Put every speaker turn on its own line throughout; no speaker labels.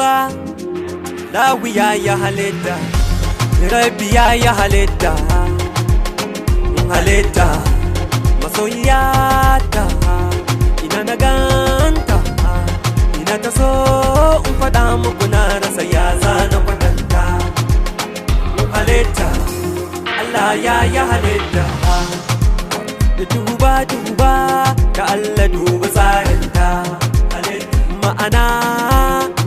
Duba lawiya ya halitta, rabiya ya halitta, halitta masoyiyata. Ina na ganta, ina ta so in faɗa muku na rasa ya zana kwatanta. Halitta, Allah ya yi halitta. Duba duba da Allah, duba tsarinta. Ma'ana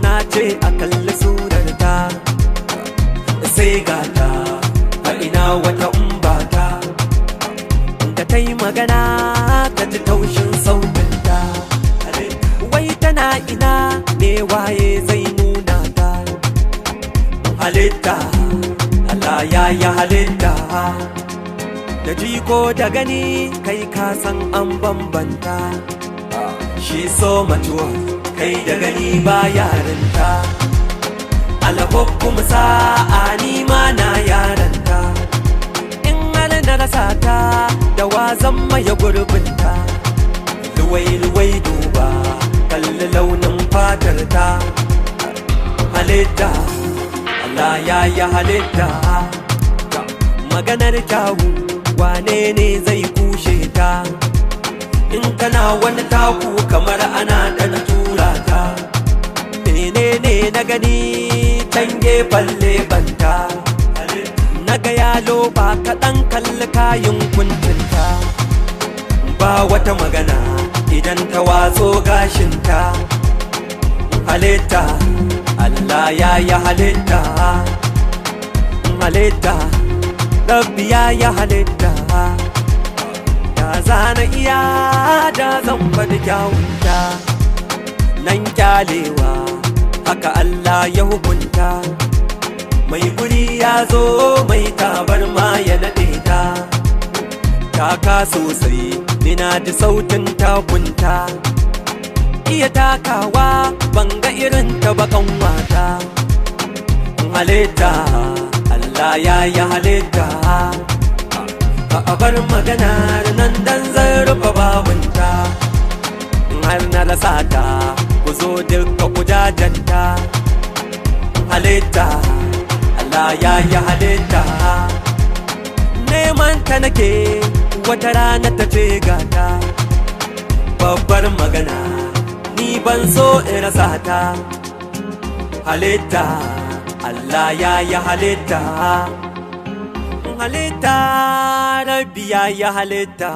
na ce a kalli surarta, sai gata a ina wata umbata da ta yi magana ta ji taushin sautinta. Wai tana ina ne, waye zai nuna ta? Halitta, Allah ya yi halitta. Da jiko da gani kai ka san an bambanta. Shi so mature, kai da gani ba yarinta. Alhukkum sa'a, ni ma na yaranta. In har na rasa ta, da wazan maye gurbinta? Luwai luwai, duba kalli launin fatar ta. Halitta, Allah ya yi halitta. Maganar kyawu, wane ne zai kushe ta? In tana wani taku kamar ana ɗan tura ta. Menene na gani can gefen lebanta? Na ga yalo ba kaɗan, kalli kayan kuncinta. Ba wata magana idan ta watso gashinta. Halitta, Allah ya yi halitta. Halitta, Rabbi ya yi halitta. Da zana iya da zan faɗi kyawunta. Nan kyalewa, haka Allah ya hukunta. Mai guri ya zo, mai tabarma ya naɗe ta. Taka sosai, nina ji sautin takunta. Iya takawa, ban ga irin ta bakan wata. Halitta, Allah ya yi halitta. A bar maganar nan dan zan rufe babunta. Har na rasa ta, ku zo duka ku jajanta. Halitta, Allah ya yi halitta. Neman ta nake, wata rana ta ce gata. Babbar magana, ni ban so in rasa ta. Halitta, Allah ya yi halitta. Halitta, Rabbi ya yi halitta.